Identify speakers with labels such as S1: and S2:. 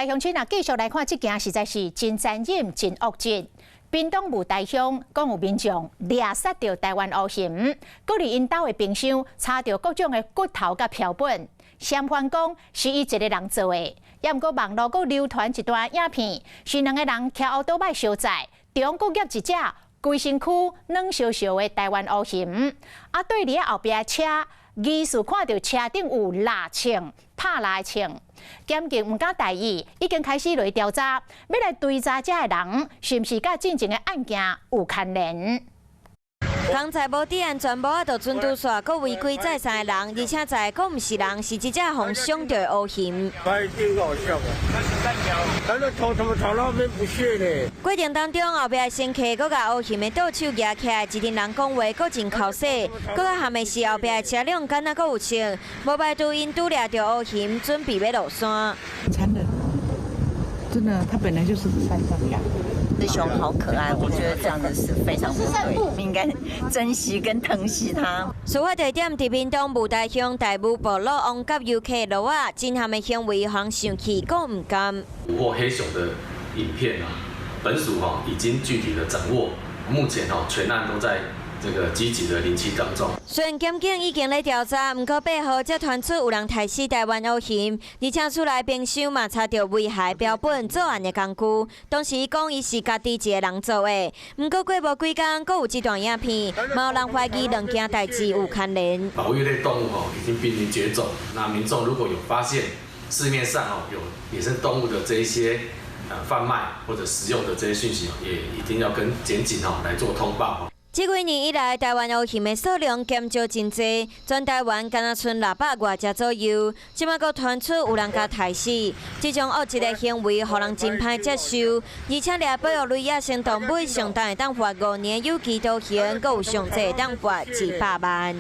S1: 鄉親啊，繼續來看這件實在是真殘忍、真惡質。屏東霧台鄉講有民眾掠殺著台灣烏熊，閣佇𪜶兜的冰箱查著各種的骨頭佮標本，嫌犯講是伊一個人做的，也毋過網路閣流傳一段影片，是兩個人騎歐多擺相載，中閣夾一隻規身軀軟燒燒的台灣烏熊，啊對佇後壁車，疑似看著車頂有蠟槍、拍蠟的槍。檢警毋敢大意，已經開始來調查，欲來追查這个人是毋是佮進前的案件有牽連。
S2: 剛才無戴安全帽仔，就準拄煞，閣違規載三个人，而且載閣毋是人，是一隻予傷著的烏熊。
S3: 他一定搞笑的，他那頭怎麼朝那邊不屑呢？
S2: 過程當中，後壁的乘客閣共烏熊的倒手舉起來，一陣人講話，閣真剾洗，閣較譀的是後壁的車輛敢若閣有槍，無排除𪜶拄掠著烏熊，準備欲落山。
S4: 殘忍，真的，他本來就是山上養。
S5: 這熊好可愛，我覺得這樣子是非常不對，應該珍惜跟疼惜它。
S2: 事發地點佇屏東霧台鄉大武部落王甲遊客路仔，真譀的行為，予人生氣，閣毋甘。
S6: 捕獲黑熊的影片啊，本署哈已經具體的掌握，目前哈全案都在這個積極的臨期當中。
S2: 雖然檢警已經咧調查，毋過8號才傳出有人刣死台灣烏熊，而且厝內冰箱嘛查著遺骸標本作案的工具。當時講伊是家己一個人做的，毋過過無幾工，閣有這段影片，嘛有人懷疑兩件代誌有牽連。
S6: 保育類動物哦已經瀕臨絕種，那民眾如果有發現市面上哦有野生動物的這一些販賣或者食用的這些訊息，也一定要跟檢警哦來做通報。
S2: 這幾年以來，台灣烏熊的數量減少真濟，全台灣敢若賰600外隻左右。這擺閣傳出有人共刣死，這種惡質的行為，予人真歹接受。而且掠保育類野生動物，上重會當罰5年有期徒刑，閣有上濟會當罰100萬。